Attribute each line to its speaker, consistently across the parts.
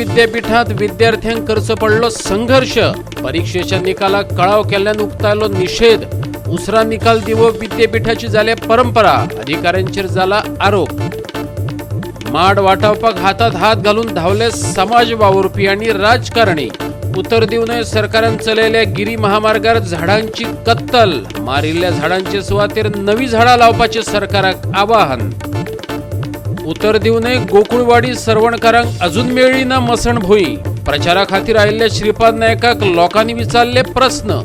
Speaker 1: विद्यापीठांत विद्यार्थ्यांक करचो पडलो संघर्श. परिक्षेच्या निकालाक कळाव केल्ल्यान उक्तायलो निशेध. उसरा निकाल दिवप विद्यापीठाची जाल्या परंपरा, अधिकाऱ्यांचेर जाला आरोप. माड वाटावपाक हातात हात घालून धांवले समाज वावुरपी आनी राजकारणी. उतर दिवनय सरकारान चलयल्या गिरी महामार्गार झाडांची कत्तल. मारिल्ल्या झाडांचे सुवातेर नवी झाडां लावपाचें सरकाराक आवाहन. उतर दिवनय गोकुळवाडी सरवणकारांक अजून मेळ्ळी ना मसणभूंय. प्रचारा खातीर आयिल्ल्या श्रीपाद नायकाक लोकांनी विचारले प्रस्न.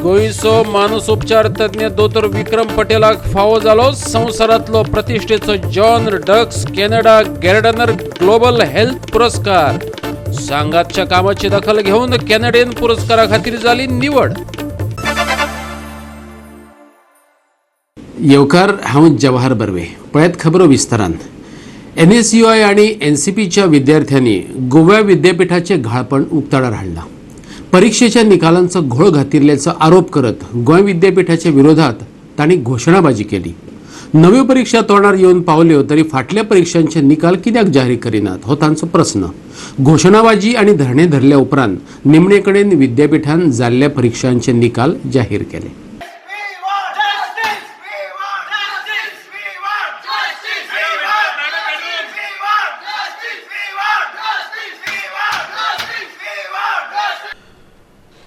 Speaker 1: गोंयचो मानसोपचार तज्ञ दोतोर विक्रम पटेलाक फावो जालो संवसारांतलो प्रतिश्ठेचो John Dux Canada Gairdner global health पुरस्कार. सांगातच्या कामाची दखल घेऊन कॅनडेन पुरस्कारा खातीर जाली निवड. येवकार, हांव जवाहर बर्वे. पळयात खबरो विस्तारान. एनएसयूआय आनी एनसीपीच्या विद्यार्थ्यांनी गोव्या विद्यापीठाचें घाळपण उक्ताडार हाडलां. परिक्षेच्या निकालांचो घोळ घातिल्ल्याचो आरोप करत गोंय विद्यापीठाच्या विरोधात तांणी घोशणाबाजी केली. नव्यो परिक्षा तोंडार येवन पावल्यो तरी फाटल्या परिक्षांचे निकाल कित्याक जाहीर करिनात हो तांचो प्रस्न. घोशणाबाजी आनी धरणे धरल्या उपरांत निमणे कडेन विद्यापीठान जाल्ल्या परिक्षांचे निकाल जाहीर केले.
Speaker 2: We want justice! We want justice! We want justice! We want justice! We want justice! We want justice! We want justice! We want justice!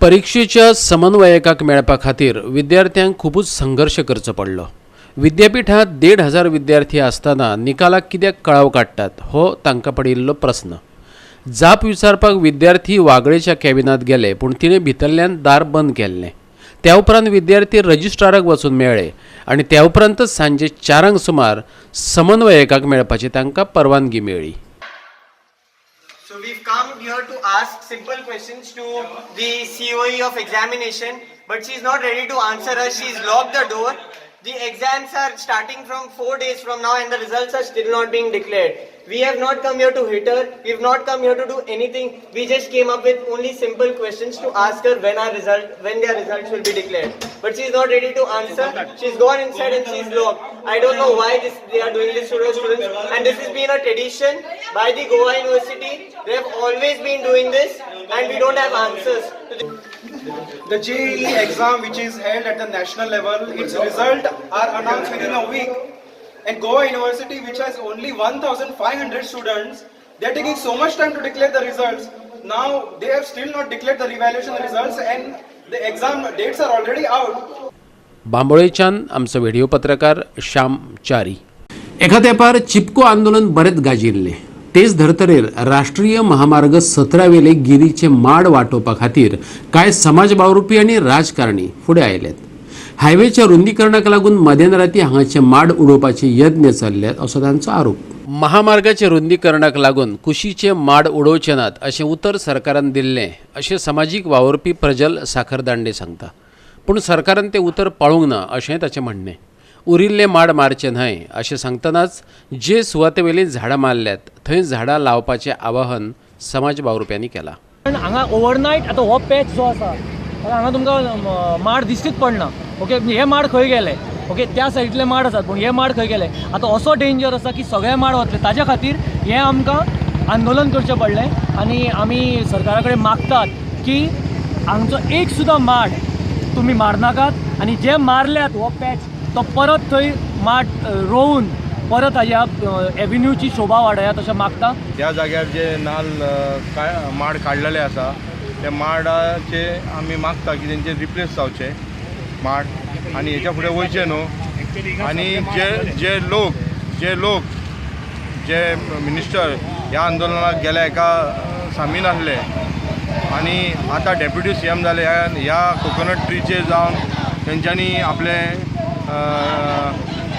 Speaker 1: परिक्षेच्या समन्वयकाक मेळपा खातीर विद्यार्थ्यांक खुबूच संघर्श करचो पडलो. विद्यापीठांत 1500 विद्यार्थी आसतना निकालाक कित्याक कळाव काडटात हो तांकां पडिल्लो प्रस्न. जाप विचारपाक विद्यार्थी वागळेच्या कॅबिनांत गेले, पूण तिणें भितरल्यान दार बंद केल्लें. त्या उपरांत विद्यार्थी रजिस्ट्राराक वचून मेळ्ळे आनी त्या उपरांतच सांजे 4 सुमार समन्वयकाक मेळपाची तांकां परवानगी मेळ्ळी.
Speaker 3: So we've come here to ask simple questions to the COE of examination, but she's not ready to answer us. She's locked the door. The exams are starting from 4 days from now and the results are still not being declared. We have not come here to hit her. We've not come here to do anything. We just came up with only simple questions to ask her when their results will be declared. But she's not ready to answer. She's gone inside and she's locked. I don't know why they are doing this to the students. And this has been a tradition by the Goa University. They have always been doing this and we don't have answers to the
Speaker 4: The JEE exam, which is held at the national level, its result are announced within a week. And Goa University, which has only 1,500 students, they are taking so much time to declare the results. Now they have still not declared the revaluation results, and the exam dates are already out.
Speaker 1: बांबोळेच्यान आमचो video पत्रकार श्याम च्यारी. एका तेंपार चिपको आंदोलन बरेंच गाजिल्लें. तेच धर्तरेर राष्ट्रीय महामार्ग 17 वेले गिरीचे माड वाटोवपा खातीर कांय समाज वावुरपी आनी राजकारणी फुडें आयल्यात. हायवेच्या रुंदीकरणाक लागून मध्यानराती हांगाचे माड उडोवपाचे यत्न चल्ल्यात असो तांचो आरोप. महामार्गाचे रुंदीकरणाक लागून कुशीचे माड उडोवचे नात अशें उतर सरकारान दिल्लें अशें समाजीक वावुरपी प्रजल साखरदांडे सांगता. पूण सरकारान तें उतर पाळूंक ना अशें ताचें म्हणणें. उरिल्ले माड मारचे न्हय अशें सांगतनाच जे सुवातेवेलीं झाडां मारल्यात थंय झाडां लावपाचें आवाहन समाज वावुरप्यांनी केलां.
Speaker 5: पण हांगा ओवरनायट आतां हो पॅच जो आसा, हांगा तुमकां माड दिश्टीच पडना. ओके, हे माड खंय गेले? ओके, त्या सायडीतले माड आसात, पूण हे माड खंय गेले? आतां असो डेंजर आसा की सगळे माड वतले. ताज्या खातीर हें आमकां आंदोलन करचें पडलें आनी आमी सरकारा कडेन मागतात की हांगचो एक सुद्दां माड तुमी मारनाकात आनी जे मारल्यात हो पॅच तो परत थंय माड रोवन परत हाज्या एव्हेन्यूची शोभा वाडयात अशें मागता.
Speaker 6: त्या जाग्यार जे नाल्ल माड काडलेले आसा, त्या माडाचे आमी मागता की तेंचे रिप्लेस जावचे माड आनी हेच्या फुडें वयचे न्हू. आनी जे जे लोक जे मिनिस्टर ह्या आंदोलनाक गेले हेका सामील आसले आनी आतां डेप्युटी सीएम जाले, ह्या कोकोनट ट्रीचेर जावन तेंच्यांनी आपले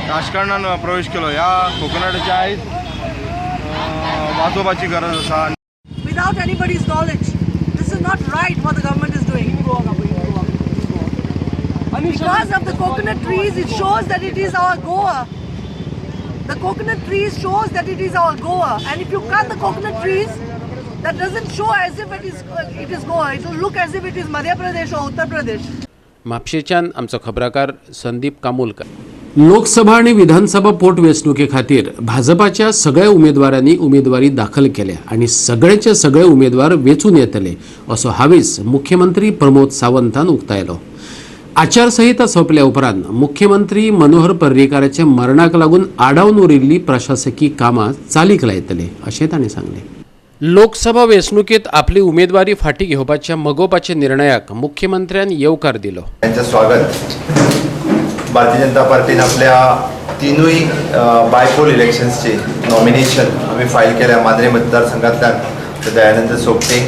Speaker 6: राजकारणान प्रवेश केलो. ह्या कोकोनटाचे आयज वाचोवपाची गरज आसा.
Speaker 7: Without anybody's knowledge. This is not right, what the government is doing. Because of the coconut trees, it shows that it is our Goa. The coconut trees shows that it is our Goa. And if you cut the coconut trees, that doesn't show as if it is Goa. It will look as if it is Madhya Pradesh or Uttar Pradesh.
Speaker 1: म्हापशेच्यान आमचो खबराकार संदीप कामुलकर. लोकसभा आनी विधानसभा पोटवेंचणुके खातीर भाजपाच्या सगळ्या उमेदवारांनी उमेदवारी दाखल केल्या आनी सगळ्याचे सगळे उमेदवार वेंचून येतले असो हावेस मुख्यमंत्री प्रमोद सावंतान उक्तायलो. आचारसंहिता सोंपल्या उपरांत मुख्यमंत्री मनोहर पर्रीकाराच्या मरणाक लागून आडावन उरिल्ली प्रशासकी कामां चालीक लायतले अशें तांणी सांगलें. लोकसभा वेंचणुकेत आपली उमेदवारी फाटी घेवपाच्या मगोपाच्या निर्णयाक मुख्यमंत्र्यान येवकार दिलो.
Speaker 8: त्यांचं स्वागत. भारतीय जनता पार्टीन आपल्या तिनूय बायपोल इलेक्शन्सचे नॉमिनेशन आमी फायल केल्या. मांद्रे मतदारसंघातल्यान दयानंद सोपटे,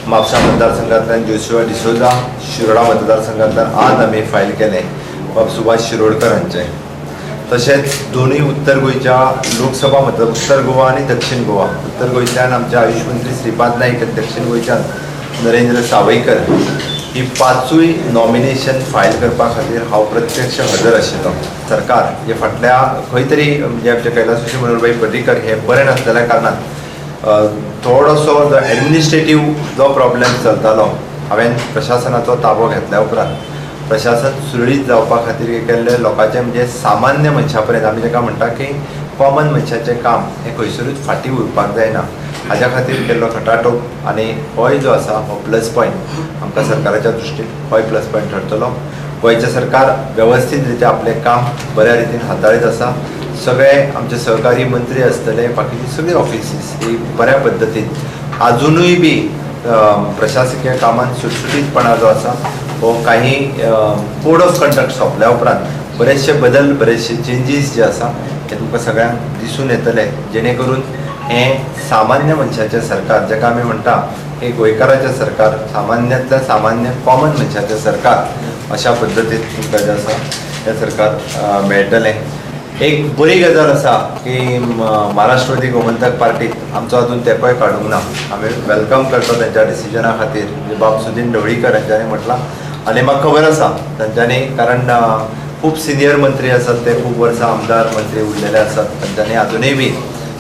Speaker 8: म्हापसा मतदारसंघातल्यान जोशुआ डिसोजा, शिरोडा मतदारसंघातल्यान आज आमी फायल केलें बाब सुभाष शिरोडकर हांचें. तशेंच दोनूय उत्तर गोंयच्या लोकसभा मतदार, उत्तर गोवा आनी दक्षिण गोवा, उत्तर गोंयच्यान आमचे आयुष मंत्री श्रीपाद नायक आनी दक्षिण गोंयच्यान नरेंद्र सावयकर, ही पांचूय नॉमिनेशन फायल करपा खातीर हांव प्रत्यक्ष हजर आशिल्लो. सरकार जे फाटल्या खंय तरी म्हणजे आमचे कैलासवासी मनोहरभाई पर्रीकर हे बरे नासलेल्या कारणान थोडोसो जो एडमिनिस्ट्रेटीव जो प्रॉब्लेम चलतालो, हांवें प्रशासनाचो ताबो घेतल्या उपरांत प्रशासन सुरळीत जावपा खातीर केल्ले लोकांचे म्हणजे सामान्य मनशा पर्यंत आमी ताका म्हणटा की कॉमन मनशाचें काम हें खंयसरूच फाटीं उरपाक जायना, हाज्या खातीर केल्लो खटाटोप आनी होय जो आसा हो प्लस पॉयंट आमकां सरकाराच्या दृश्टीन होय प्लस पॉयंट ठरतलो. गोंयचें सरकार वेवस्थीत रित्या आपलें काम बऱ्या रितीन हाताळीत आसा. सगळे आमचे सहकारी मंत्री आसतले, बाकीचे सगळे ऑफिसीस ही बऱ्या पद्दतीन आजुनूय बी प्रशासकीय कामांत सुटसुटीतपणा जो आसा हो काही कोड ऑफ कंडक्ट सोंपल्या उपरांत बरेचशे बदल, बरेचशे चेंजीस जे आसा हे तुमकां सगळ्यांक दिसून येतले, जेणे करून हें सामान्य मनशाचें सरकार, जाका आमी म्हणटा हे गोंयकाराचें सरकार, सामान्यांतल्या सामान्य कॉमन मनशाचें सरकार, अशा पद्दतीन तुमकां जें आसा हें सरकार मेळटलें. एक बरी गजाल आसा की महाराष्ट्रवादी गोमंतक पार्टीक आमचो अजून तेंकोय काडूंक ना. आमी welcome करता तेंच्या डिसिजना खातीर. म्हणजे बाब सुदीन ढवळीकर हांच्यांनी म्हटलां आनी म्हाका खबर आसा तांच्यांनी, कारण खूब सिनियर मंत्री आसात ते, खूब वर्सां आमदार मंत्री उरलेले आसात, तांच्यांनी अजुनूय बी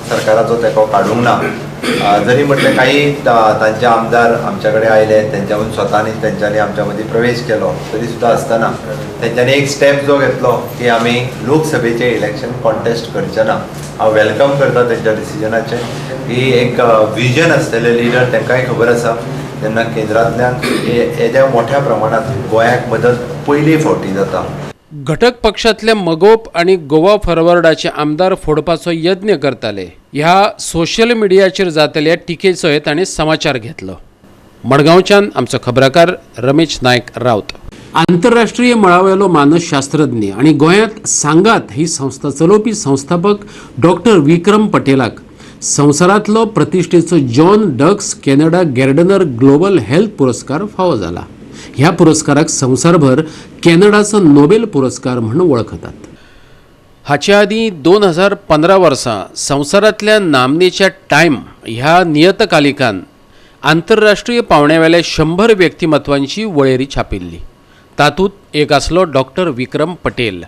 Speaker 8: सरकाराचो तेंको काडूंक ना. जरी म्हटलें काही तांचे आमदार आमच्या कडेन आयले, तेंच्याहून स्वतानी तेंच्यांनी आमच्या मदीं प्रवेश केलो, तरी सुद्दां आसतना तेंच्यांनी एक स्टेप जो घेतलो की आमी लोकसभेचें इलेक्शन कॉन्टेस्ट करचे ना. हांव welcome करता तेंच्या डिसिजनाचें. ही एक विजन आसतलें लिडर, तांकांय खबर आसा जेन्ना केंद्रांतल्यान येद्या मोठ्या प्रमाणांत गोंयाक मदत पयली फावटी जाता.
Speaker 1: घटक पक्षातले मगोप आनी गोवा फॉरवर्डाचे आमदार फोडपाचो यत्न करताले. ह्या सोशल मिडियाचेर जातल्या टिकेचोय तांणी समाचार घेतलो. मडगांवच्यान आमचो खबराकार रमेश नायक रावत. आंतरराष्ट्रीय मळावेलो मानसशास्त्रज्ञ आनी गोंयांत सांगात ही संस्था चलोवपी संस्थापक डॉक्टर विक्रम पटेलाक संवसारांतलो प्रतिश्ठेचो John Dux Canada Gairdner global health पुरस्कार फावो जाला. ह्या पुरस्काराक संवसारभर कॅनडाचो नोबेल पुरस्कार म्हूण वळखतात. हाचे आदीं 2015 वर्सां संवसारांतल्या नामनेच्या टायम ह्या नियतकालिकान आंतरराष्ट्रीय पावंड्यावेल्या 100 व्यक्तिमत्वांची वळेरी छापिल्ली. तातूंत एक आसलो डॉक्टर विक्रम पटेल.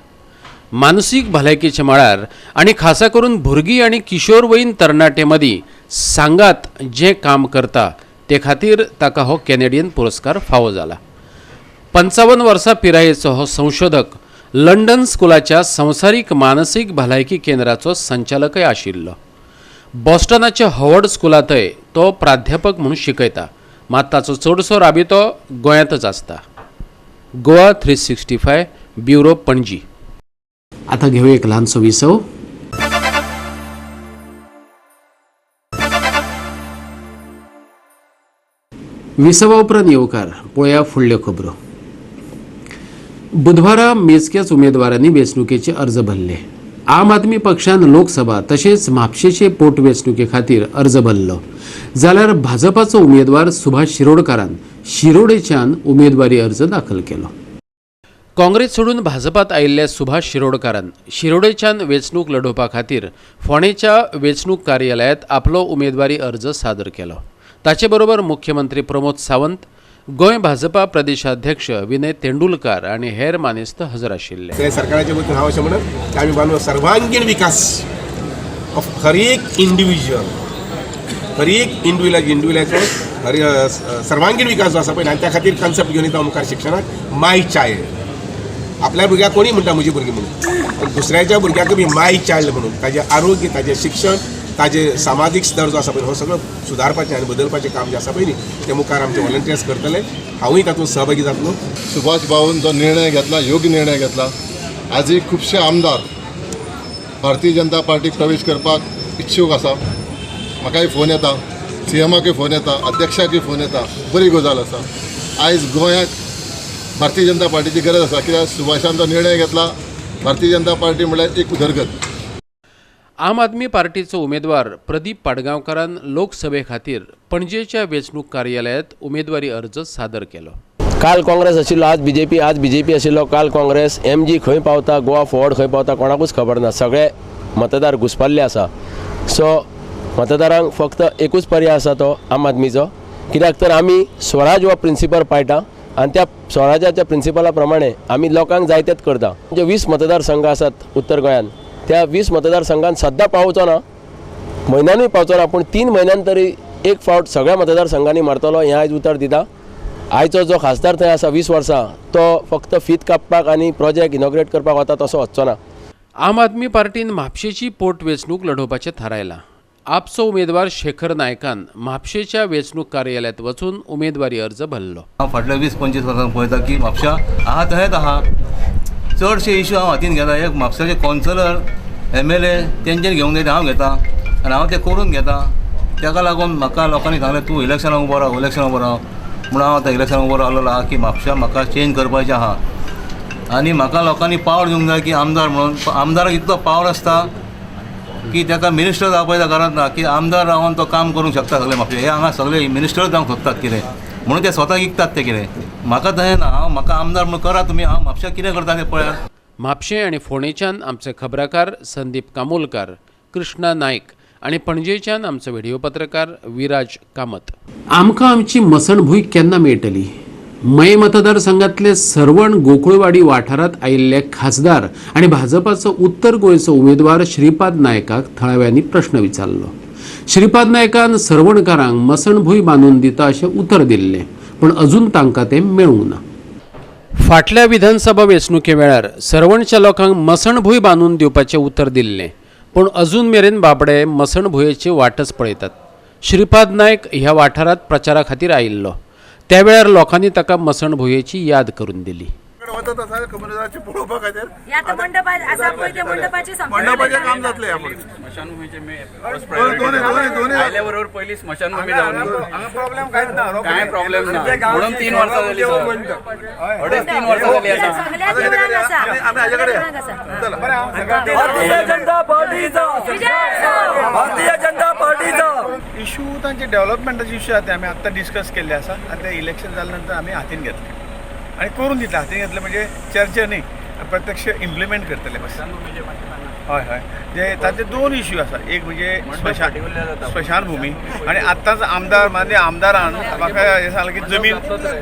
Speaker 1: मानसीक भलायकेच्या मळार आनी खासा करून भुरगीं आनी किशोरवयीन तरणाटे मदीं सांगात जें काम करता ते खातीर ताका हो कॅनेडियन पुरस्कार फावो जाला. 55 वर्सां पिरायेचो हो संशोधक लंडन स्कुलाच्या संवसारीक मानसीक भलायकी केंद्राचो संचालकय आशिल्लो. बॉस्टनाच्या हॉवर्ड स्कुलांतय तो प्राध्यापक म्हणून शिकयता, मात ताचो चडसो राबितो गोंयांतच आसता. गोवा 365 ब्युरो, पणजी. आतां घेवया एक ल्हानसो विसव. विसवा उपरांत येवकार. पळया फुडल्यो खबरो. बुधवारा मेजक्याच उमेदवारांनी वेंचणुकेचे अर्ज भरले. आम आदमी पक्षान लोकसभा तशेंच म्हापशेचे पोटवेंचणुके खातीर अर्ज भरलो, जाल्यार भाजपाचो उमेदवार सुभाष शिरोडकारान शिरोडेच्यान उमेदवारी अर्ज दाखल केलो. काँग्रेस सोडून भाजपात आयिल्ल्या सुभाष शिरोडकारान शिरोडेच्यान वेंचणूक लढोवपा खातीर फोंडेच्या वेंचणूक कार्यालयांत आपलो उमेदवारी अर्ज सादर केलो. ताचे बरोबर मुख्यमंत्री प्रमोद सावंत, गोंय भाजपा प्रदेशाध्यक्ष विनय तेंडुलकार आनी हेर मानेस्त हजर आशिल्ले.
Speaker 9: सरकाराच्या वतीन हांव अशें म्हणत की आमी बांदू सर्वांगीण विकास ऑफ हर एक इंडिविज्युअल, हर एक इंडिविज्युअलाचो हर सर्वांगीण विकास जो आसा पळय, आनी त्या खातीर कन्सेप्ट घेवन येता मुखार शिक्षणाक माय चायल्ड. आपल्या भुरग्याक कोणी म्हणटा म्हजी भुरगीं म्हणून, पण दुसऱ्याच्या भुरग्याक बी माय चायल्ड म्हणून ताजें आरोग्य, ताजें शिक्षण, ताजें सामाजीक स्तर जो आसा पळय हो सगळो सुदारपाचें आनी बदलपाचें काम जें आसा पळय न्ही तें मुखार आमचे व्हॉलंटियर्स करतले. हांवूय तातूंत सहभागी जातलो.
Speaker 10: सुभाष भाऊन जो निर्णय घेतला योग्य निर्णय घेतला. आजही खुबशे आमदार भारतीय जनता पार्टीक प्रवेश करपाक इच्छूक आसा. म्हाकाय फोन येता, सीएमाकय फोन येता, अध्यक्षाकय फोन येता. बरी गजाल आसा. आयज गोंयाक भारतीय जनता पार्टीची गरज आसा, कित्याक सुभाषान जो निर्णय घेतला भारतीय जनता पार्टी म्हळ्यार एक उदरगत.
Speaker 1: आम आदमी पार्टीचो उमेदवार प्रदीप पाडगांवकारान लोकसभे खातीर पणजेच्या वेंचणूक कार्यालयांत उमेदवारी अर्ज सादर केलो.
Speaker 11: काल काँग्रेस आशिल्लो, आज बीजेपी, आज बीजेपी आशिल्लो, काल काँग्रेस. एम जी खंय पावता, गोवा फॉरवर्ड खंय पावता कोणाकूच खबर ना. सगळे मतदार घुसपल्ले आसा. सो मतदारांक फक्त एकूच पर्याय आसा, तो आम आदमीचो. कित्याक तर आमी स्वराज हो प्रिंसिपल पाळटा आनी त्या स्वराजाच्या प्रिंसिपला प्रमाणे आमी लोकांक जाय तेच करता. जे 20 मतदारसंघ आसात उत्तर गोंयांत, त्या 20 मतदारसंघात सद्दां पावचो ना, म्हयन्यानूय पावचो ना, पूण 3 म्हयन्यान तरी एक फावट सगळ्या मतदारसंघांनी मारतलो हें आयज उतर दिता. आयचो जो खासदार थंय आसा 20 वर्सां, तो फक्त फीत कापपाक आनी प्रोजेक्ट इनॉग्रेट करपाक वता तसो वचचो ना.
Speaker 1: आम आदमी पार्टीन म्हापशेची पोटवेंचणूक लढोवपाचें थारायलां. आपचो उमेदवार शेखर नायकान म्हापशेच्या वेंचणूक कार्यालयांत वचून उमेदवारी अर्ज भरलो.
Speaker 12: हांव फाटल्या 20-25 वर्सां पळयता की म्हापशा आहा तहेंच आहा. चडशे इशू हांव हातीन घेता. एक म्हापशाचे कौन्सिलर, MLA तेंच्यानी घेवंक जाय ते हांव घेता आनी हांव ते करून घेता. ताका लागून म्हाका लोकांनी सांगलें तूं इलेक्शनाक उबो राव, इलेक्शनाक उबो राव म्हणून हांव आतां इलेक्शनाक उबो रावलेलो आहा की म्हापशा म्हाका चेंज करपाचें आहा. आनी म्हाका लोकांनी पावर दिवंक जाय की आमदार म्हणून. आमदाराक इतलो पावर आसता की ताका मिनिस्टर जावपाची गरज ना, की आमदार रावन तो काम करूंक शकता. सगळें म्हापशें हे हांगा सगळे मिनिस्टर जावंक सोदतात कितें म्हणून ते स्वता विकतात ते कितें. म्हाका तशें ना, हांव म्हाका आमदार म्हणून करा तुमी, हांव म्हापश्यां कितें करता तें पळयात.
Speaker 1: म्हापशें आनी फोंडेच्यान आमचे खबराकार संदीप कामोलकार, कृष्णा नायक आनी पणजेच्यान आमचो व्हिडिओ पत्रकार विराज कामत. आमकां आमची मसणभूंय केन्ना मेळटली? मये मतदारसंघातले सर्वण गोकुळवाडी वाठारांत आयिल्ले खासदार आनी भाजपाचो उत्तर गोंयचो उमेदवार श्रीपाद नायकाक थळाव्यांनी प्रश्न विचारलो. श्रीपाद नायकान सर्वणकारांक मसणभूंय बांदून दिता अशें उतर दिल्लें, पूण अजून तांकां तें मेळूंक ना. फाटल्या विधानसभा वेंचणुके वेळार सर्वणच्या लोकांक मसणभूंय बांदून दिवपाचें उतर दिल्लें, पूण अजून मेरेन बाबडे मसणभुंयेची वाटच पळयतात. श्रीपाद नायक ह्या वाठारांत प्रचारा खातीर आयिल्लो, त्या वेळार लोकांनी ताका मसणभुंयेची याद करून दिली.
Speaker 6: मंडपाचें काम जातलें.
Speaker 13: आयल्या पयली स्मशानभूमी काय प्रॉब्लेम ना म्हणून 3 वर्सां जाली, 2.5-3 वर्सां जाली.
Speaker 2: भारतीय जनता पार्टीचा
Speaker 6: इशू तांचे डेव्हलपमेंटाचे इशू आसा ते आमी आत्तां डिस्कस केल्ले आसा आनी ते इलेक्शन जाल्या नंतर आमी हातीन घेतले आनी करून दितले. हातीन घेतले म्हणजे चर्चा न्ही, प्रत्यक्ष इम्प्लिमेंट करतले बस. हय हय, जे ताचे 2 इश्यू आसा, एक म्हणजे स्मशानभूमी आनी आत्तांच आमदार माननीय आमदारान म्हाका हें सांगलें की जमीन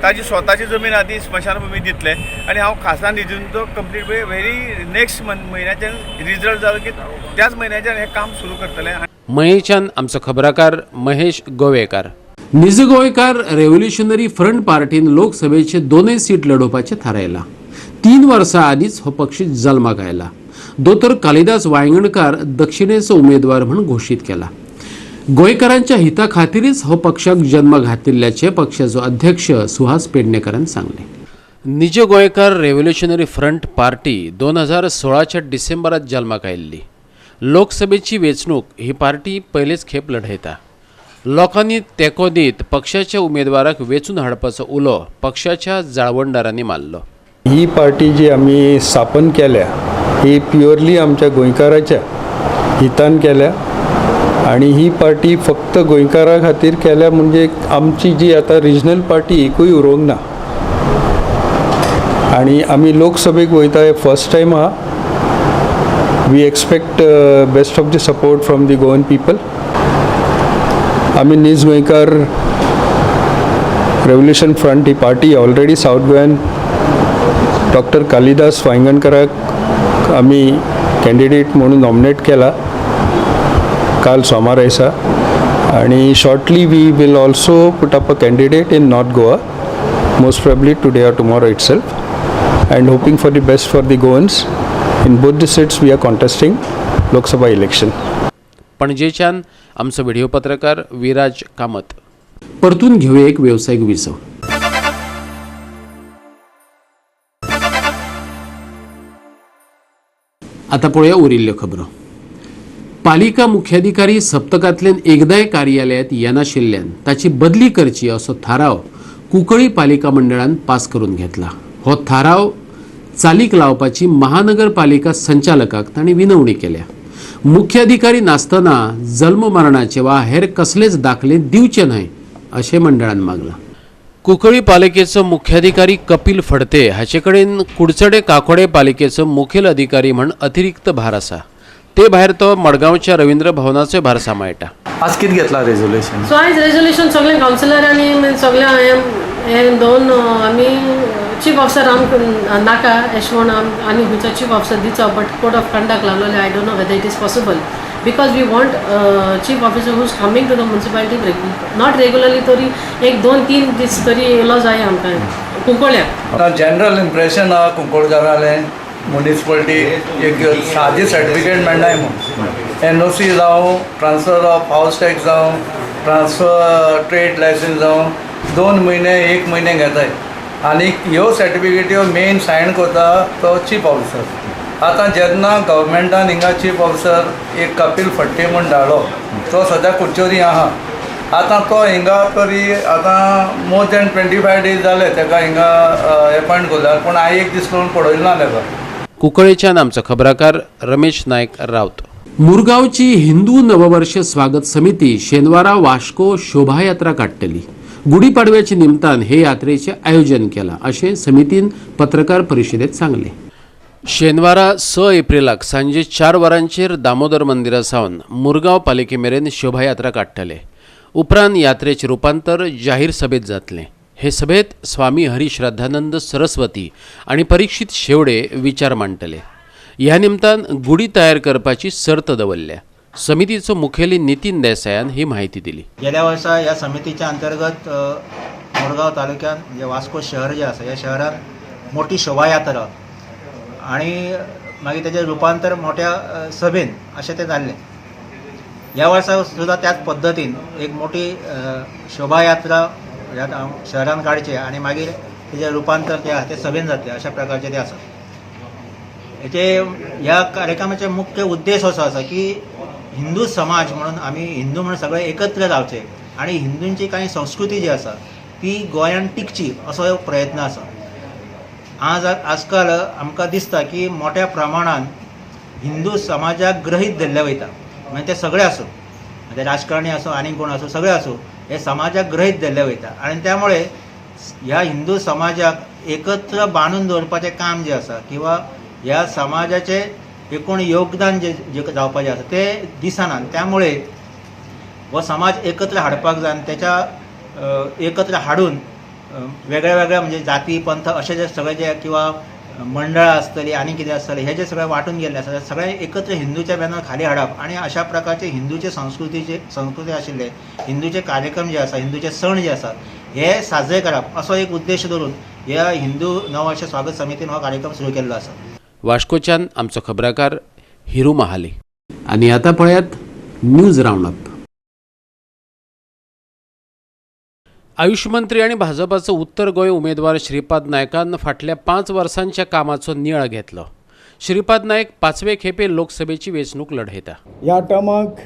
Speaker 6: ताजी स्वताची जमीन आहा ती स्मशानभूमी दितले आनी हांव खासा निधीन तो कंप्लीट व्हेरी नेक्स्ट म्हयन्याच्यान रिजल्ट जालो की त्याच म्हयन्याच्यान हें काम सुरू करतले.
Speaker 1: मयेच्यान आमचो खबराकार महेश गोवेकार. निज गोंयकार रेव्होल्युशनरी फ्रंट पार्टीन लोकसभेचे 2 सीट लढोवपाचें थारायलां. 3 वर्सां आदींच हो पक्ष जल्माक आयला. दोतोर कालिदास वायंगणकार दक्षिणेचो उमेदवार म्हूण घोशीत केला. गोंयकारांच्या हिता खातीरच हो पक्षाक जन्म घातिल्ल्याचें पक्षाचो अध्यक्ष सुहास पेडणेकरान सांगलें. निज गोंयकार रेव्होल्युशनरी फ्रंट पार्टी 2016च्या डिसेंबरात जल्माक आयिल्ली. लोकसभेची वेंचणूक ही पार्टी पयलेच खेप लढयता. लोकांनी तेंको दीत पक्षाच्या उमेदवाराक वेंचून हाडपाचो उलो पक्षाच्या जाळवणदारांनी मारलो.
Speaker 14: ही पार्टी जी आमी स्थापन केल्या ही प्युअरली आमच्या गोंयकाराच्या हितान केल्या आनी ही पार्टी फक्त गोंयकारा खातीर केल्या. म्हणजे आमची जी आतां रिजनल पार्टी एकूय उरोंक ना आनी आमी लोकसभेक वयता हे फर्स्ट टायम आहा. We expect best of the support from the Goan people. आमी नीज गोंयकार रेव्होल्युशन फ्रंट ही पार्टी ऑलरेडी सावथ गोंयान डॉक्टर कालिदास वायंगणकराक आमी कॅन्डिडेट म्हणून नॉमिनेट केला काल सोमार दिसा आनी shortly we will also put up a candidate in North Goa, most probably today or tomorrow itself. and hoping for the best for the Goans. In both the seats we are contesting Lok Sabha election.
Speaker 1: पणजेच्यान आमचो video पत्रकार विराज कामत. परतून घेवया एक वेवसायीक विसव. आतां पळोवया उरिल्ल्यो खबरो. पालिका मुख्याधिकारी सप्तकांतल्यान एकदाय कार्यालयांत येनाशिल्ल्यान ताची बदली करची असो थाराव कुंकळी पालिका मंडळान पास करून घेतला. हो थाराव चालीक लावपाची महानगरपालिका संचालकाक तांणी विनवणी केल्या. मुख्याधिकारी नासतना जल्म मरणाचे वा हेर कसलेच दाखले दिवचे न्हय अशें मंडळान मागलां. कुंकळी पालिकेचो मुख्याधिकारी कपिल फडते हाचे कडेन कुडचडे काकोडे पालिकेचो मुखेल अधिकारी म्हण अतिरिक्त भार आसा. ते भायर तो मडगांवच्या रवींद्र भवनाचोय भार सांबाळटा.
Speaker 15: आज कितें घेतला रेजोल्युशन?
Speaker 16: सो आयज रेजोल्युशन सगळें कावन्सिलरांनी सगळें हें दोन आमी चीफ ऑफिसर आमकां नाका अशें म्हूण आनी खंयचो चीफ ऑफिसर दिचो, बट कोड ऑफ कंडक्ट लावलेले. I don't know whether it is possible because we want chief officer who is coming to the municipality not regularly तरी एक 2-3 दीस तरी येयलो जाय आमकां कुंकळ्याक.
Speaker 15: जनरल इम्प्रेशन आहा कुंकळकारालें म्युनिसिपालिटी एक सादी सर्टिफिकेट मेळनाय म्हूण. एनओसी जावं, ट्रान्सफर ऑफ हावस टॅक्स जावं, ट्रान्सफर ट्रेड लायसन्स जावं, 2 म्हयने 1 म्हयने घेताय आनी ह्यो सर्टिफिकेट्यो मेन सायन करता तो चीफ ऑफिसर. आतां जेन्ना गव्हर्मेंटान हिंगा चीफ ऑफिसर एक कपिल फडते म्हूण धाडलो, तो सद्या कुडचोरी आहा. आतां तो हिंगा तरी आतां मोर दॅन 25 डेज जाले ताका हिंगा एपॉयंट करल्यार, पूण हांवें एक दीस करून पळयलो ना ताका.
Speaker 1: कुंकळेच्यान आमचो खबराकार रमेश नायक रावत. मुरगांवची हिंदू नववर्ष स्वागत समिती शेनवारा वास्को शोभायात्रा काडटली. गुढीपाडव्याच्या निमतान हे यात्रेचें आयोजन केलां अशें समितीन पत्रकार परिशदेंत सांगलें. शेनवारा 6 एप्रिलाक सांजे 4 वरांचेर दामोदर मंदिरा सावन मुरगांव पालिके मेरेन शोभायात्रा काडटले. उपरांत यात्रेचें रुपांतर जाहीर सभेंत जातलें. हे सभेंत स्वामी हरी श्रद्धानंद सरस्वती आनी परीक्षित शेवडे विचार मांडटले. ह्या निमतान गुडी तयार करपाची सर्त दवरल्या. समितीचो मुखेली नितीन देसायान ही म्हायती दिली.
Speaker 17: गेल्या वर्सा ह्या समितीच्या अंतर्गत मुरगांव तालुक्यान म्हणजे वास्को शहर जे आसा ह्या शहरान मोठी शोभायात्रा आणि मागीर तेजें रुपांतर मोठ्या सभेन अशें तें जाल्लें. ह्या वर्सा सुद्दां त्याच पद्दतीन एक मोठी शोभायात्रा ह्या शहरान काडचे आनी मागीर तेजें रुपांतर जें आसा तें सभेन जातलें अशा प्रकारचें तें आसा. हेचे ह्या कार्यक्रमाचे मुख्य उद्देश असो आसा की हिंदू समाज म्हणून आमी हिंदू म्हणून सगळे एकत्र जावचे आनी हिंदूंची कांय संस्कृती जी आसा ती गोंयांत टिकची असो एक प्रयत्न आसा. आज आजकाल आमकां दिसता की मोठ्या प्रमाणान हिंदू समाजाक गृहीत धरले वयता, म्हणजे ते सगळे आसूं, ते राजकारणी आसूं आनी कोण आसूं सगळे आसूं, हे समाजाक गृहीत धरले वयता आनी त्यामुळे ह्या हिंदू समाजाक एकत्र बांदून दवरपाचें काम जें आसा किंवा ह्या समाजाचें एकूण योगदान जे जे जावपाचें आसा तें दिसना. त्यामुळे हो समाज एकत्र हाडपाक जाय आनी तेच्या एकत्र हाडून वेगळ्या वेगळ्या म्हणजे जाती पंथ अशे जे सगळे जे किंवा मंडळां आसतलीं आनी कितें आसतलें हे जे सगळे वांटून गेल्ले आसा सगळे एकत्र हिंदूच्या बॅनर खाली हाडप आनी अशा प्रकारचे हिंदूचे संस्कृतीचे संस्कृती आशिल्ले हिंदूचे कार्यक्रम जे आसा, हिंदूचे सण जे आसा हे साजरे करप असो एक उद्देश धरून ह्या हिंदू नववर्ष स्वागत समितीन हो कार्यक्रम सुरू केल्लो आसा.
Speaker 1: वास्कोच्यान आमचो खबराकार हिरू महाले. आनी आतां पळयात न्यूज रावंडअप. आयुष मंत्री आनी भाजपाचो उत्तर गोंय उमेदवार श्रीपाद नायकान फाटल्या 5 वर्सांच्या कामाचो नियाळ घेतलो. श्रीपाद नायक 5वे खेपे लोकसभेची वेंचणूक लढयता.
Speaker 18: ह्या टर्माक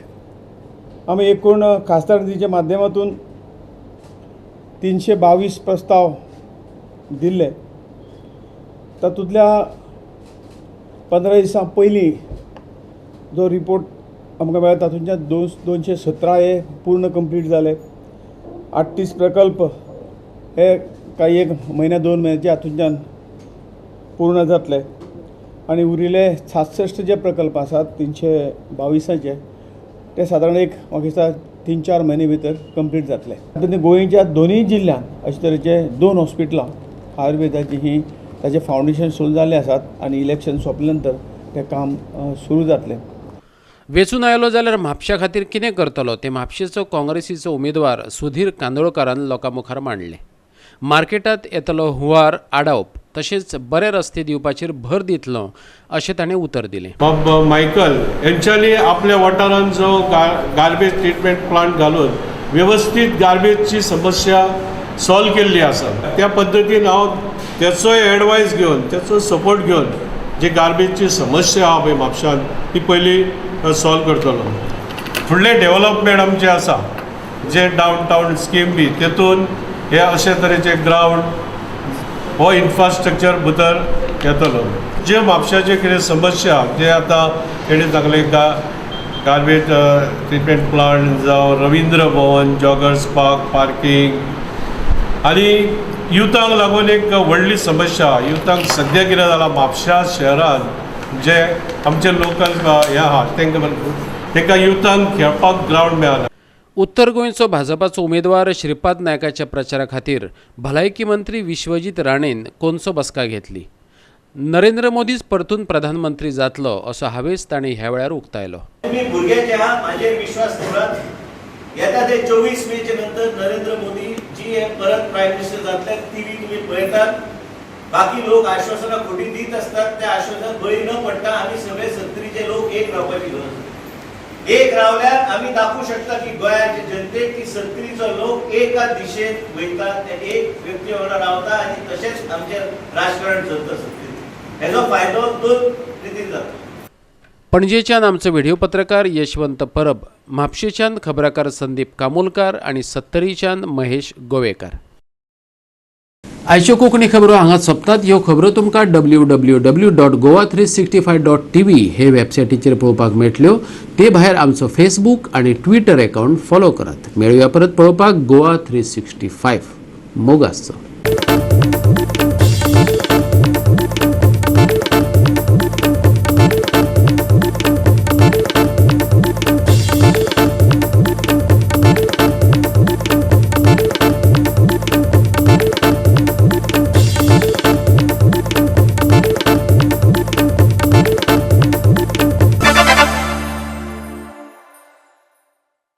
Speaker 18: आमी एकूण खासदार निधीच्या माध्यमातून 322 प्रस्ताव दिल्ले. तातूंतल्या 15 दिसां पयलीं जो रिपोर्ट आमकां मेळ्ळा तातूंतल्यान 217 हे पूर्ण कंप्लीट जाले. 38 प्रकल्प हे काही एक म्हयन्या 2 म्हयन्याच्या हातूंतल्यान पूर्ण जातले आनी उरिल्ले 66 जे प्रकल्प आसात 322 ते सादारण एक म्हाका दिसता 3-4 म्हयने भितर कंप्लीट जातले. तातूंत गोंयच्या दोनूय जिल्ल्यांत अशे तरेचे 2 हॉस्पिटलां आयुर्वेदाची ही ताचें फावंडेशन सुरू जाल्लें आसात आनी इलेक्शन सोंपले नंतर तें काम सुरू जातलें.
Speaker 1: वेंचून आयलो जाल्यार म्हापशा खातीर कितें करतलो तें म्हापशेचो काँग्रेसीचो उमेदवार सुधीर कांदोळकारान लोकां मुखार मांडलें. मार्केटांत येतलो हुंवार आडावप तशेंच बरे रस्ते दिवपाचेर भर दितलो अशें ताणें उतर दिलें.
Speaker 19: बाब मायकल हेंच्यांनी आपल्या वाठारांत जो गार्बेज ट्रिटमेंट प्लांट घालून वेवस्थीत गार्बेजची समस्या सॉल्व केल्ली आसा. त्या पद्दतीन हांव तेचोय एडवायस घेवन, तेचो सपोर्ट घेवन जी गार्बेजची समस्या आहा पळय म्हापशान ती पयली सॉल्व करतलो. फुडलें डेवलपमेंट आमचें आसा जे डावन टावन स्कीम बी तेतून हे अशे तरेचे ग्रावंड हो इन्फ्रास्ट्रक्चर भितर येतलो. जे म्हापशाचे कितें समस्या जे आतां तेणी सांगलें गार्बेज ट्रिटमेंट प्लांट जावं Ravindra Bhavan, joggers park, parking आनी युथांक लागून एक व्हडली समस्या. युथांक सद्या कितें जालां म्हापशा शहरांत जे आमचे लोकल हे आहा तांकां युथांक खेळपाक ग्रावंड मेळना.
Speaker 1: उत्तर गोंयचो भाजपाचो उमेदवार श्रीपाद नायकाच्या प्रचारा खातीर भलायकी मंत्री विश्वजीत राणेन कोनसो बसका घेतली. नरेंद्र मोदीच परतून प्रधानमंत्री जातलो असो हावेस ताणें ह्या वेळार उक्तायलो.
Speaker 20: तुम्ही भुरग्याचे आहा, म्हाजेर विश्वास दवरात. येता ते 24 मेचे नंतर नरेंद्र मोदी जी हे परत प्रायम मिनिस्टर जातले टीव्ही तुम्ही पळयतात. बाकी लोक आश्वासनां खोटी दीत असतात, त्या आश्वासनात बळी न पडटा आमी सगळे सत्तरीचे लोक एक रावपाची गरज. एक रावल्यार आमी दाखोवंक शकता की गोंयाचे जनतेक की सत्तरीचो लोक एका दिशेन वयता, ते एक व्यक्ती वांगडा रावता आनी तशेंच आमचें राजकारण चलता सत्तरीत. हेजो फायदो दोन रितीन जाता.
Speaker 1: पणजेच्यान आमचो व्हिडिओ पत्रकार यशवंत परब, म्हापशेच्यान खबराकार संदीप कामोलकार आनी सत्तरीच्यान महेश गोवेकार. आयच्यो कोंकणी खबरो हांगा सोंपतात. ह्यो खबरो तुमकां www.goa365.tv हे वेबसायटीचेर पळोवपाक मेळटल्यो. ते भायर आमचो फेसबूक आनी ट्विटर अकावंट फॉलो करात. मेळुया परत पळोवपाक गोवा 365. मोग आसचो.